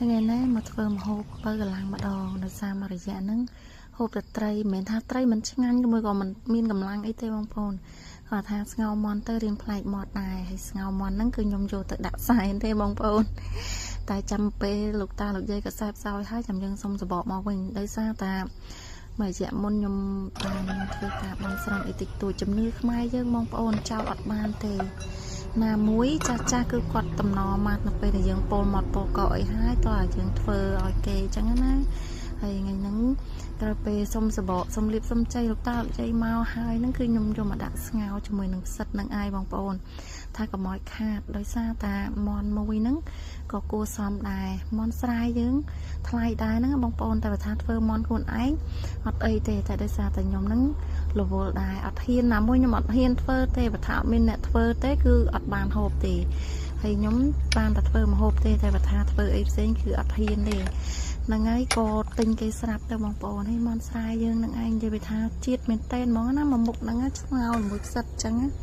ថ្ងៃនេះមកធ្វើម្ហូបបើកម្លាំងម្ដងដោយសារមួយរយៈហ្នឹងហូបតែត្រីមិនមែនថាត្រីមិនឆ្ងាញ់ឬមួយក៏មិនមានកម្លាំងអីទេបងប្អូនគាត់ថាស្ងោរមាន់ទៅរៀងប្លែកមាត់ដែរហើយស្ងោរមាន់ហ្នឹងគឺខ្ញុំយកទៅដាក់សែនទេបងប្អូនតែចាំពេលលោកតាលោកយាយក៏សែបសោយហើយចាំយើងសុំសបកមកវិញដោយសារតាមួយរយៈមុនខ្ញុំបានធ្វើការបន់ស្រន់អីតិចតួចជំនឿខ្មែរយើងបងប្អូនចោលអត់បានទេណាមួយចាស់ចាស់គឺគាត់តំណមកនៅពេលដែលយើងពោលមាត់ពោលកអីហើយតោះឲ្យយើងធ្វើឲ្យគេអញ្ចឹងណាហើយថ្ងៃហ្នឹងត្រូវពេលសុំសបកសុំលៀបសុំជ័យលោកតាលោកយាយមកហើយហ្នឹងគឺខ្ញុំយកមកដាក់ស្ងោរជាមួយនឹងផ្សិតនឹងអាយបងប្អូនថាកុំឲ្យខាតដោយសារតាមន់មួយហ្នឹងក៏គួរសមដែរមន់ស្រែយើងថ្លៃដែរហ្នឹងបងប្អូនតែបើថាធ្វើមន់ខ្លួនឯងអត់អីទេតែដោយសារតែខ្ញុំហ្នឹងរវល់ដែរអត់ហ៊ានណាមួយខ្ញុំអត់ហ៊ានធ្វើទេបើថាអត់មានអ្នកធ្វើទេគឺអត់បានហូបទេហើយខ្ញុំបានតែធ្វើម្ហូបទេតែបើថាធ្វើអីផ្សេងគឺអត់ហ៊ានទេហ្នឹងហើយក៏ទិញគេស្រាប់ទៅបងប្អូនហើយមន់ស្រែយើងនឹងឯងនិយាយពីថាជាតិមែនតេនហ្មងណាមួយមុខហ្នឹងស្ងោរមួយផ្សិតអញ្ចឹងណា។